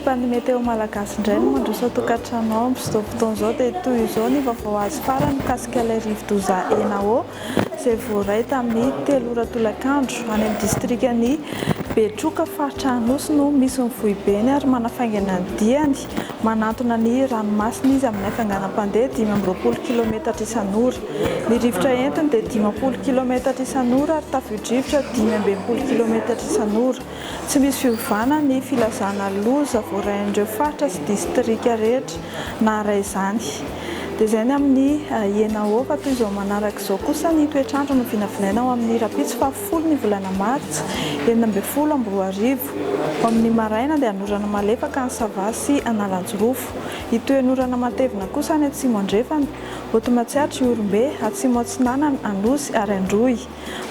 ekipan'ny Météo Malagasy indray no mandroso an-tokantrano ao amin'izao fotoana izao dia toy izao ny vaovao azo farany mikasika ilay rivodoza Enao izay voaray tamin'ny 3 ora tolakandro. Any amin'ny distrikan'i Betroka, faritra Anosy no misy ny foibeny ary manafaingana ny diany manantona ny ranomasina izy amin'ny hafainganam-pandeha 25 kilometatra isan'ora. Ny rivotra entiny dia 50 kilometatra isan'ora ary tafio-drivotra 65 kilometatra isan'ora. Tsy misy fiovana ny filazana loza voarain'ireo faritra sy distrika rehetra naharay izany. Dia izay ny amin'ny Ienao fa toy izao manaraka izao kosa ny toetr'andro no vinavinaina ho amin'ny rahampitso fahafolo ny volana martsa 2016. Ho amin'ny maraina dia hanorana malefaka any Sava sy Analanjirofo. Hitohy hanorana matevina kosa any Atsimo Andrefana, Haute Matsiatra, Ihorombe, Atsimo Atsinanana, Anosy ary Androy.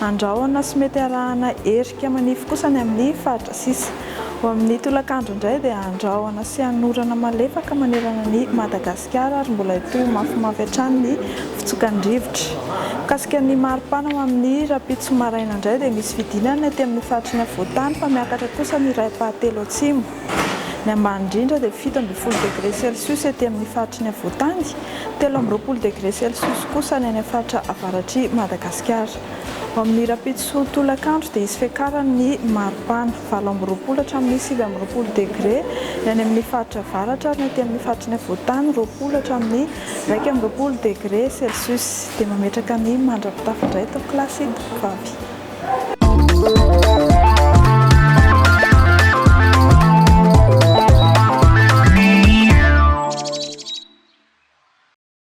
Andrahona sy mety arahana erika manify kosa ny amin'ny faritra sisa. Ho amin'ny tolakandro indray dia andrahona sy hanorana malefaka manerana an'i Madagasikara ary mbola hitohy ho mafimafy hatrany ny fitsokan'ny rivotra. Mikasika ny maripana ho amin'ny rahampitso maraina indray dia misy fidinana ety amin'ny faritry ny afovoan-tany fa miakatra kosa ny iray ampahatelo atsimo. Ny ambany indrindra dia 17 degre celsius ety amin'ny faritry ny afovoan-tany, 23 degre celsius kosa ny any amin'ny faritra avaratr'i Madagasikara. Ao amin'ny rahampitso tolakandro dia hisy fiakarany ny maripana, 28 hatramin'ny 29 degre ny any amin'ny faritra avaratra ary ny aty amin'ny faritry ny afovoan-tany 20 hatramin'ny 21 degre celsius. Dia mametraka ny mandra-pitafa indray tompokolahy sy tompokovavy.